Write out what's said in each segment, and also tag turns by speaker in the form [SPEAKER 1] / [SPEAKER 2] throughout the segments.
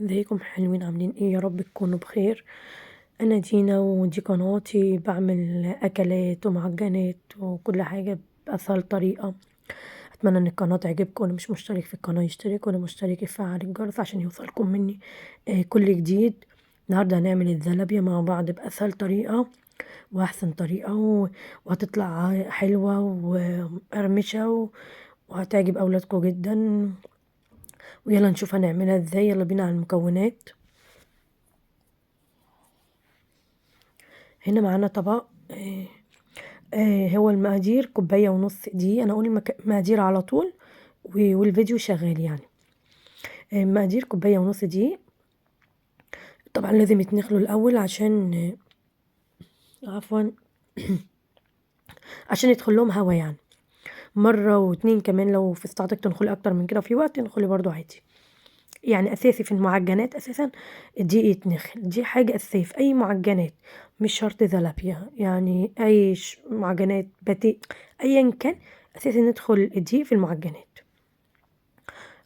[SPEAKER 1] ازيكم حلوين؟ عاملين ايه؟ يا رب تكونوا بخير. انا دينا ودي قناتي، بعمل اكلات ومعجنات وكل حاجة باسهل طريقه. اتمنى ان القناة تعجبكم، واللي مش مشترك في القناة يشترك، واللي مشترك يفعل الجرس عشان يوصلكم مني كل جديد. النهارده هنعمل الزلابيه مع بعض باسهل طريقه واحسن طريقه، وهتطلع حلوة ومقرمشه وهتعجب اولادكم جدا. ويلا نشوف هنعملها ازاي، يلا بينا على المكونات. هنا معانا طبق هو المقادير كوباية ونص دقيق. انا اقول مقادير على طول والفيديو شغال يعني. مقادير كوباية ونص دقيق، طبعا لازم يتنخلوا الاول عشان عفوا عشان يدخل لهم هوا يعني، مرة واتنين كمان لو في استطاعتك تنخلي اكتر من كده في وقت تنخلي برضو عادي. يعني اساسي في المعجنات اساسا الدقيق يتنخل، دي حاجة اساسية في اي معجنات، مش شرط زلابيا يعني، اي معجنات باتيه ايا كان اساسي ندخل الدقيق في المعجنات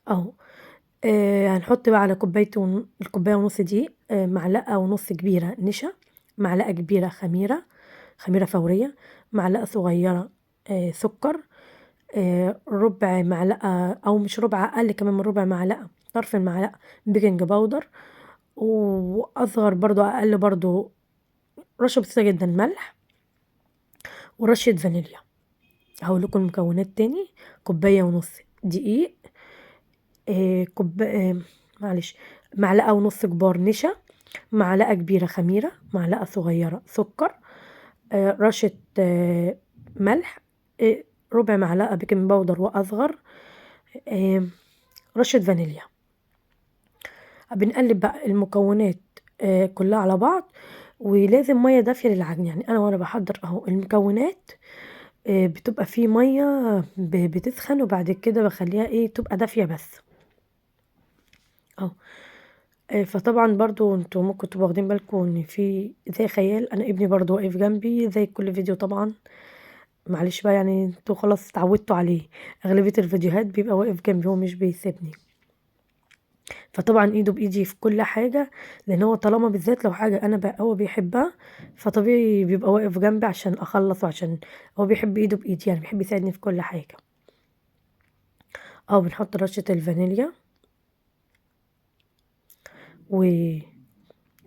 [SPEAKER 1] اهو. هنحط بقى على الكوباية ونص دقيق معلقه ونص كبيرة نشا، معلقه كبيرة خميره فورية، معلقه صغيرة سكر، ربع معلقه او مش ربع، اقل كمان من ربع معلقه، طرف المعلقة baking powder، واصغر برضو اقل برضو رشه بسيطة جدا ملح، ورشه فانيليا. هقول لكم المكونات تاني: كوباية ونص دقيق، معلش معلقه ونص كبار نشا، معلقه كبيرة خميره، معلقه صغيرة سكر، رشه ملح، ربع معلقه baking powder واصغر، رشه فانيليا. بنقلب بقى المكونات كلها على بعض، ولازم مية دافيه للعجن. يعني انا وانا بحضر اهو المكونات بتبقى فيه مية بتسخن، وبعد كده بخليها تبقى دافيه بس اهو. فطبعا برضو انتوا ممكن تبقوا واخدين بالكم ان في زي خيال، انا ابني برضو واقف جنبي زي كل فيديو طبعا، معلش بقى يعني انتوا خلاص اتعودتوا عليه، اغلبية الفيديوهات بيبقى واقف جنبي هو مش بيسيبني. فطبعا ايده بايدي في كل حاجة، لان هو طالما بالذات لو حاجة انا هو بيحبها فطبيعي بيبقى واقف جنبي عشان اخلص، وعشان هو بيحب ايده بايدي يعني بيحب يساعدني في كل حاجة. بنحط رشه الفانيليا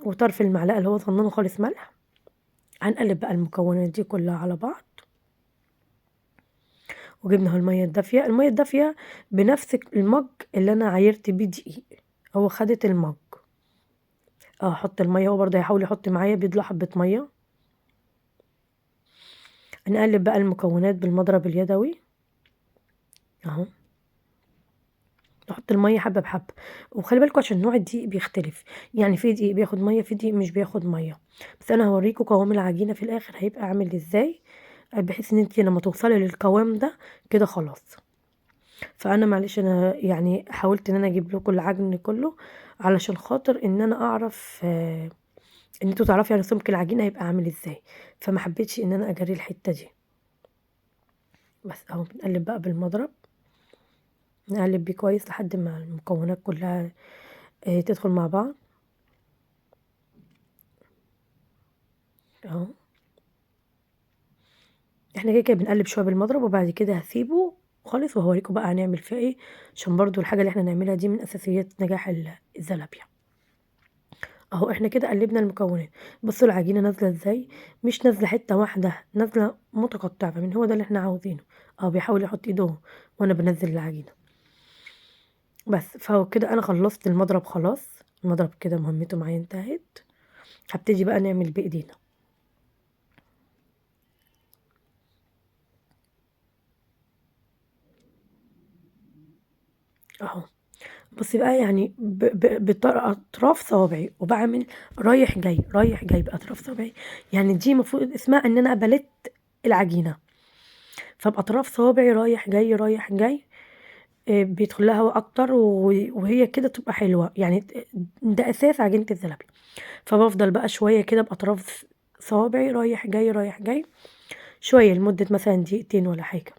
[SPEAKER 1] وطرف المعلقة اللي هو صننه خالص ملح. هنقلب بقى المكونات دي كلها على بعض، وجبنا المية الدافيه. المية الدافيه بنفس المج اللي انا عايرت بيه دقيق، هو خدت المج. احط المية، هو برضه هيحاول يحط معايا، بيدلق حبه مية. هنقلب بقى المكونات بالمضرب اليدوي اهو، نحط المية حبه بحبه. وخلي بالكم عشان نوع الدقيق بيختلف، يعني في دقيق بياخد مية، في دقيق مش بياخد مية. بس انا هوريكم قوام العجينة في الاخر هيبقى عامل ازاي، بحيث ان انت لما توصلي للقوام ده كده خلاص. فانا معلش انا يعني حاولت ان انا اجيب لكم العجن كله علشان خاطر ان انا اعرف ان انتوا تعرفوا يعني سمك العجينة هيبقى عامل ازاي، فما حبيتش ان انا اجري الحتة دي. بس اهو بنقلب بقى بالمضرب، نقلب بيه كويس لحد ما المكونات كلها تدخل مع بعض اهو. احنا كده كده بنقلب شوية بالمضرب، وبعد كده هسيبه خالص وهوريكم بقى هنعمل فيه ايه، عشان برضو الحاجة اللي احنا نعملها دي من اساسيات نجاح الزلابيه اهو. احنا كده قلبنا المكونات، بصوا العجينة نازله ازاي، مش نازله حتة واحدة، نازله متقطعه، من هو ده اللي احنا عاوزينه اهو. بيحاول يحط ايده وانا بنزل العجينة بس. فهو كده انا خلصت المضرب خلاص، المضرب كده مهمته معايا انتهت. هبتدي بقى نعمل بايدينا. اهو بصي بقى، يعني باطراف صوابعي، وبعمل رايح جاي رايح جاي باطراف صوابعي. يعني دي المفروض اسمها ان انا بلت العجينة، فباطراف صوابعي رايح جاي رايح جاي، بيدخل لها هواء اكتر، وهي كده تبقى حلوة يعني. ده اساس عجينه الزلابيه. فبفضل بقى شوية كده باطراف صوابعي رايح جاي رايح جاي شوية لمدة مثلا دقيقتين ولا حاجة.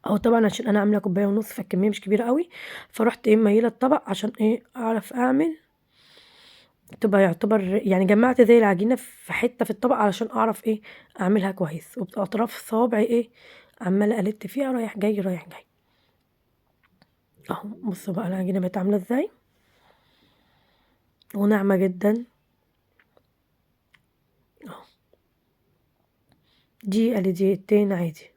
[SPEAKER 1] أهو طبعًا عشان أنا عاملة كوباية ونص فالكمية مش كبيرة أوي، فرُحت إيه مميلة الطبق عشان إيه أعرف أعمل، تبقى يعتبر يعني جمعت زي العجينة في حتة في الطبق علشان أعرف إيه أعملها كويس، وبأطراف صوابعي إيه عمالة ألت فيها رايح جاي رايح جاي. أهو بصوا بقى العجينة بقت عاملة إزاي، وناعمة جدا أهو، دقيقة لدقيقتين عادي.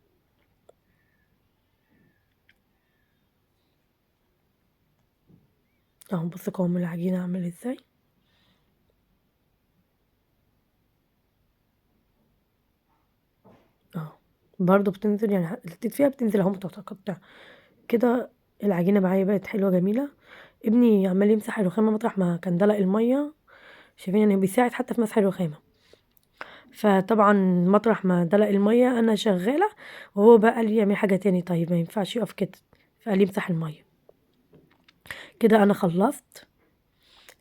[SPEAKER 1] أهو بصوا قوام العجينة عامل إزاي. أهو برضو بتنزل، يعني لتيت فيها بتنزل أهو متقطعة كده. العجينة معايا بقت حلوة جميلة. ابني عمال يمسح الرخامة مطرح ما كان دلق المية، شايفين يعني بيساعد حتى في مسح الرخامة. فطبعا مطرح ما دلق المية أنا شغالة، وهو بقى قال لي اعمل حاجة تاني، طيب ما ينفعش يقف كده، فقال لي امسح المية كده. أنا خلصت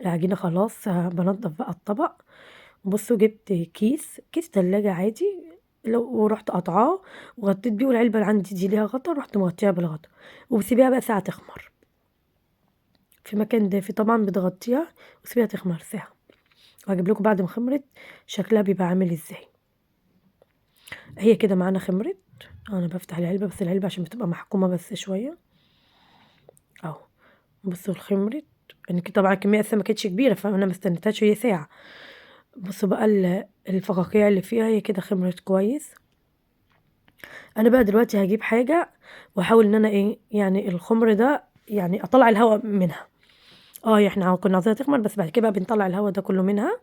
[SPEAKER 1] العجينة خلاص، بنضف بقى الطبق. بصوا جبت كيس تلاجة عادي لو، ورحت قطعاه وغطيت بيه، والعلبة اللي عندي دي ليها غطا، رحت مغطيها بالغطا، وبسيبيها بقى ساعة تخمر في مكان دافي طبعا، بتغطيها وسيبيها تخمر ساعة. وهجيب لكم بعد ما خمرت شكلها بيبقى عامل ازاي. هي كده معانا خمرت. انا بفتح العلبة، بس العلبة عشان بتبقى محكومة بس شوية اهو. بصوا الخمرت، يعني طبعا الكمية اصلا ما كانتش كبيرة فانا ما استنيتهاش هي ساعة. بصوا بقى الفقاقيع اللي فيها، هي كده خمرت كويس. انا بقى دلوقتي هجيب حاجة واحاول ان انا ايه يعني الخمر ده يعني اطلع الهواء منها. احنا كنا عايزينها تخمر، بس بعد كده بقى بنطلع الهواء ده كله منها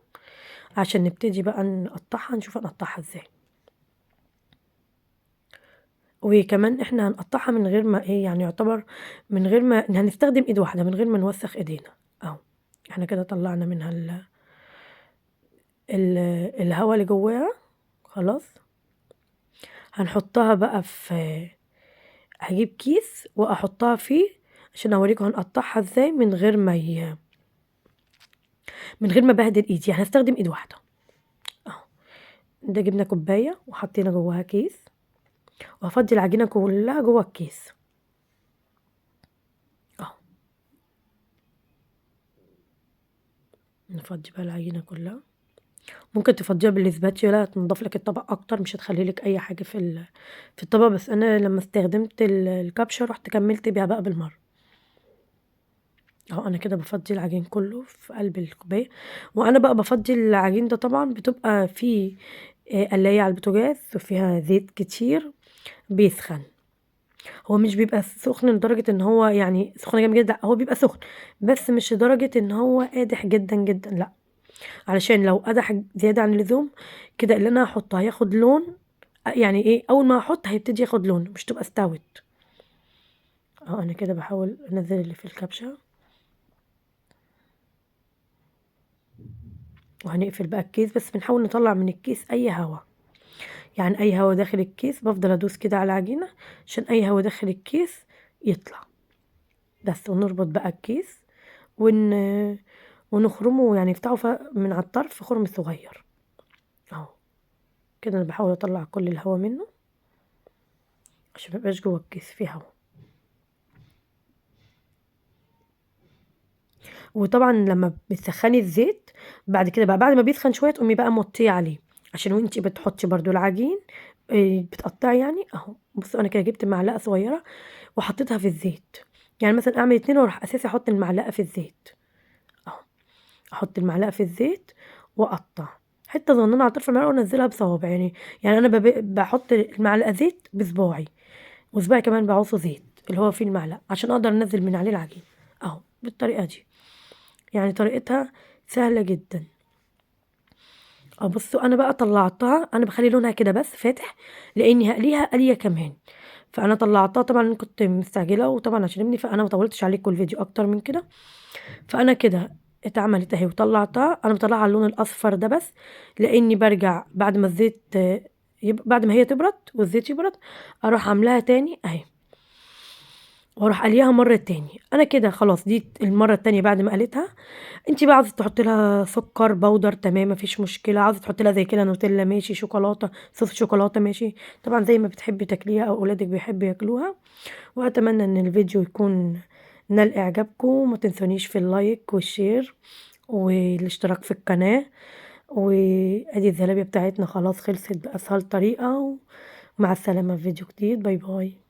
[SPEAKER 1] عشان نبتدي بقى نقطعها، نشوف هنقطعها ازاي. وكمان احنا هنقطعها من غير ما ايه يعني يعتبر من غير ما هنستخدم ايد واحدة، من غير ما نوسخ ايدينا اهو. احنا كده طلعنا منها الهواء اللي جواها خلاص. هنحطها بقى في، هجيب كيس واحطها فيه عشان اوريكم هنقطعها ازاي من غير ما من غير ما بهدل ايدي، يعني هستخدم ايد واحدة اهو. ده جبنا كوباية وحطينا جواها كيس، وهفضي العجينة كلها جوا الكيس اهو. نفضي بقى العجينة كلها. ممكن تفضيها بالاسباتيولا تنضف لك الطبق اكتر، مش هتخلي لك اي حاجة في الطبق. بس انا لما استخدمت الكبشه رحت كملت بيها بقى بالمرة اهو. انا كده بفضي العجين كله في قلب الكوباية. وانا بقى بفضي العجين ده طبعا بتبقى فيه قلايه على البوتاجاز وفيها زيت كتير بيسخن. هو مش بيبقى سخن لدرجة ان هو يعني سخن جامد جدا، لا هو بيبقى سخن بس مش لدرجة ان هو قادح جدا جدا، لا، علشان لو قدح زيادة عن اللزوم كده اللي انا هحطه هياخد لون، يعني ايه اول ما هحط هيبتدي ياخد لون، مش تبقى استوت اهو. انا كده بحاول انزل اللي في الكبشه، وهنقفل بقى الكيس. بس بنحاول نطلع من الكيس اي هوا، يعني اي هوا داخل الكيس بفضل ادوس كده على العجينة عشان اي هوا داخل الكيس يطلع بس. ونربط بقى الكيس ونخرمه، يعني نفتحه من على الطرف خرم صغير اهو كده. انا بحاول اطلع كل الهوا منه عشان ميبقاش جوه الكيس فيه هوا. وطبعا لما بتسخني الزيت بعد كده بقى، بعد ما بيسخن شوية تقومي بقى موطيه عليه، عشان وانتي بتحطي برضو العجين، بتقطعي يعني اهو. بصوا انا كده جبت معلقه صغيرة وحطيتها في الزيت، يعني مثلا اعمل 2 واروح اساسي احط المعلقة في الزيت اهو، احط المعلقة في الزيت واقطع حتة صغننه على طرف المعلقة وانزلها بصوابعي. يعني انا بحط المعلقة زيت بصباعي، وصباعي كمان بعوصه زيت اللي هو فيه المعلقة عشان اقدر انزل من عليه العجين اهو بالطريقة دي. يعني طريقتها سهلة جدا. بصوا انا بقى طلعتها، انا بخلي لونها كده بس فاتح لاني هقليها قليه كمان، فانا طلعتها طبعا كنت مستعجلة وطبعا عشان ابني، فانا ما طولتش عليكم الفيديو اكتر من كده. فانا كده اتعملت اهي وطلعتها. انا بطلعها على اللون الاصفر ده بس لاني برجع بعد ما الزيت بعد ما هي تبرد والزيت يبرد اروح عاملاها تاني اهي، وأروح قالياها مرة تاني. أنا كده خلاص دي المرة التانية بعد ما قليتها. أنتِ بقى عاوزة تحطي لها سكر بودر تمام ما فيش مشكلة، عاوزة تحطي لها زي كده نوتيلا ماشي، شوكولاتة صوص شوكولاتة ماشي، طبعًا زي ما بتحبي تاكليها أو أولادِك بيحبوا ياكلوها. وأتمنى إن الفيديو يكون نال إعجابكم، وما تنسونيش في ال like وال share والاشتراك في القناة. وأدي الزلابية بتاعتنا خلاص خلصت بأسهل طريقة، ومع السلامة في فيديو جديد، bye bye.